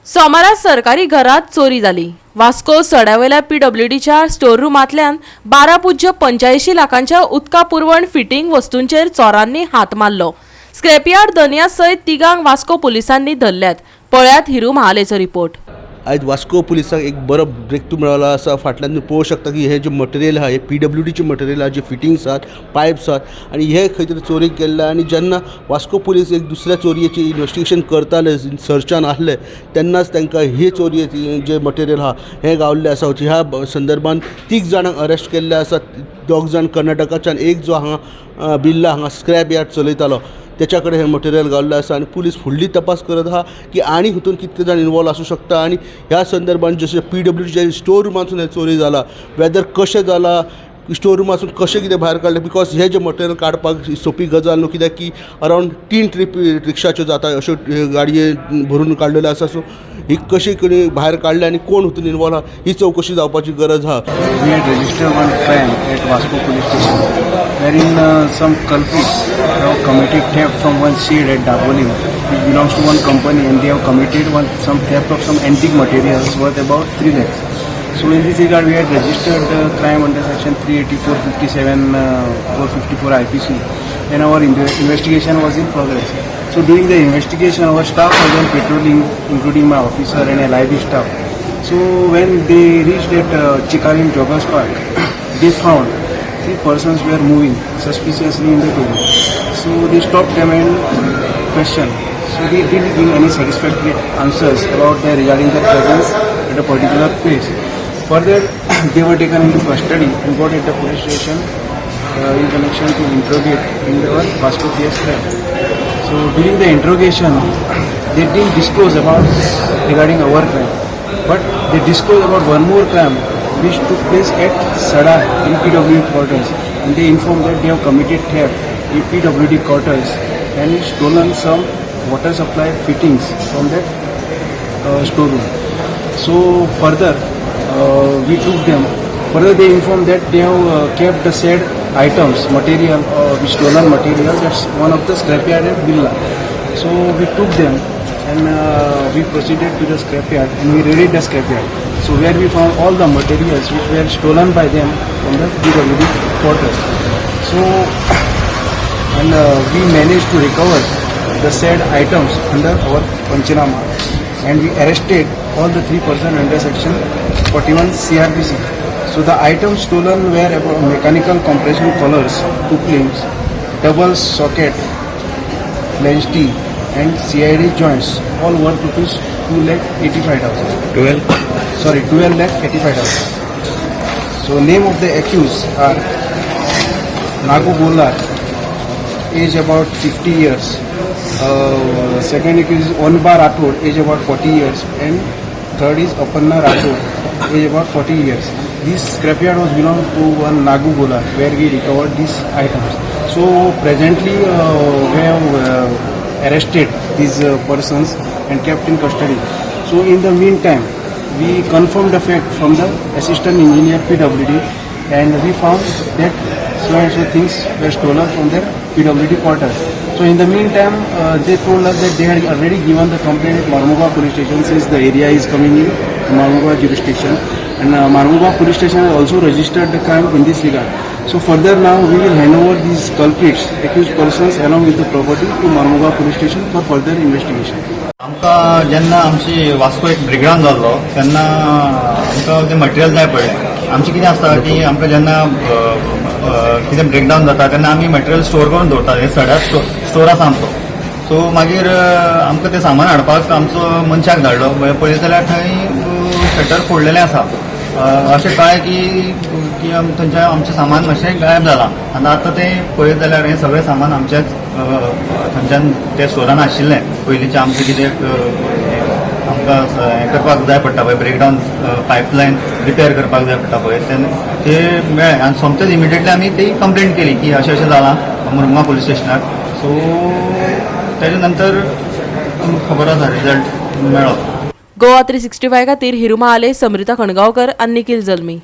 सोमारा सरकारी घरात चोरी जाली. वास्को सड्यावयल्या पीडब्ल्यूडीच्या स्टोर रुमांतल्यान 12.85 लाखांच्या उदका पुरवण फिटींग वस्तूंचेर चोरांनी हात मारलो. स्क्रॅपयार्ड धनया सयत तिगांक वास्को पुलिसांनी धरल्यात. पळयात हिरू महालेचो रिपोर्ट. आयज वास्को पुलिसांक एक बरो ब्रेक थ्रू मेळ्ळो आसा. फाटल्यान तुमी पळोवंक शकता की हे जे मटेरियल आहा, हे पीडब्ल्यूडीचे मटेरियल आहा, जे फिटिंग्स आहात, पायप्स आहात आनी हे खंय तरी चोरीक गेल्ले. आनी जेन्ना वास्को पुलीस एक दुसऱ्या चोरयेची इन्वेस्टिगेशन करताले, सर्चान आहले, तेन्नाच तांकां हे चोरयेचे जे मटेरियल आहा हें गावल्लें आसा. ह्या संदर्भान तीग जाणांक अरेस्ट केल्ले आसात. दोग जाण कर्नाटकाच्यान, एक जो हांगा बिर्ला हांगा स्क्रॅप यार्ड चलयतालो, तेच्या कडेन हें मटेरियल गावल्लें आसा. आनी पुलीस फुडली तपास करत आहा की आनी हितून कितले जाण इनवॉल्व आसूं शकता. आनी ह्या संदर्भान जशें पीडब्ल्यूडीच्या स्टोर रुमांतसून हें चोरी जाला, वेदर कशें जाला, स्टोर रुमासून कशें कितें भायर काडलें, because हें जें मटेरियल काडपाक सोंपी गजाल न्हू, कित्याक की अरावंड तीन ट्रीप रिक्षाच्यो जाता अश्यो गाडये भरून काडलेल्यो आसा. सो ही कशी कितें भायर काडले आनी कोण हितून इनवॉल्व आहा, ही चवकशी जावपाची गरज आहा. We had registered one crime at Vasco Police Station wherein some culprits have committed theft from one shed at Dabolim, which belongs to one company, and they have committed one some theft of some antique materials worth about 3 lakhs. So in this regard, we had registered the crime under section 384, 57, 454 IPC, and our investigation was in progress. So during the investigation, our staff was on patrolling, including my officer and LIB staff. So when they reached at Chicalim Joggers Park, they found three persons were moving suspiciously in the terrain. So they stopped them and questioned. So they didn't give any satisfactory answers about the regarding their presence at a particular place. Further, they were taken into custody and brought at the police station in connection to interrogate in the Vasco PS crime. So during the interrogation, they didn't disclose about regarding our crime, but they disclosed about one more crime which took place at Sada in PWD quarters, and they informed that they have committed theft in PWD quarters and stolen some water supply fittings from that storeroom. So further, we took them. Further, they informed that they have kept the said items, material, which stolen materials at one of the scrapyard at Birla. So we took them and we proceeded to the scrapyard and we raided the scrapyard. So where we found all the materials which were stolen by them from the PWD quarters. So and we managed to recover the said items under our Panchanama, and we arrested all the three persons under section 41 CRPC. So the items stolen were about mechanical compression collars, couplings, double socket, flange T and CID joints, all worth ₹2,85,000. 12. Sorry, 12,85,000. So name of the accused are Nagu Bolar, age about 50 years. Second accused is Onba Rathod, age about 40 years, and third is Aparna Rathod, age about 40 years. This scrapyard was belong to one Nagu Bolar, where we recovered these items. So presently, we have arrested these persons and kept in custody. So in the meantime, we confirmed the fact from the assistant engineer PWD, and we found that so and so things were stolen from their PWD quarters. So in the meantime, they told us that they had already given the complaint at Marmugao police station, since the area is coming in Marmugao jurisdiction, and Marmugao police station has also registered the crime in this regard. So further now we will hand over these culprits, accused persons, along with the property to Marmugao police station for further investigation. आमकां जेन्ना आमची वास्को एक breakdown जाल्लो तेन्ना आमकां तें material जाय पडलें. आमचें कितें आसता की आमकां जेन्ना अ, अ, कितें ब्रेकडावन जाता तेन्ना आमी मटेरियल स्टोर करून दवरतात. हे सड्यार स्टोर आसा आमचो. सो मागीर आमकां तें सामान हाडपाक आमचो मनशाक धाडलो. पळयत जाल्यार थंय शटर फोडलेलें आसा. अशें कळ्ळें की थंयचें आमचें सामान मातशें गायब जालां. आनी आतां तें पळयत जाल्यार हें सगळें सामान आमचेंच थंयच्यान त्या स्टोरान आशिल्लें. पयलींचें आमचें कितें आमकां हें करपाक जाय पडटा पळय, ब्रेकडावन पायपलायन रिपेर करपाक जाय पडटा पळय, तेन्ना ते मेळ्ळें. आनी सोमतेच इमिडिएटली आमी ती कंप्लेंट केली की अशें अशें जालां मुरमुगांव पुलीस स्टेशनार. सो तेजे नंतर तुमकां खबर आसा, रिजल्ट मेळ्ळो. गोवा 365 खातीर हिरू महाले, समृता खणगांवकर आनी निखिल जल्मी.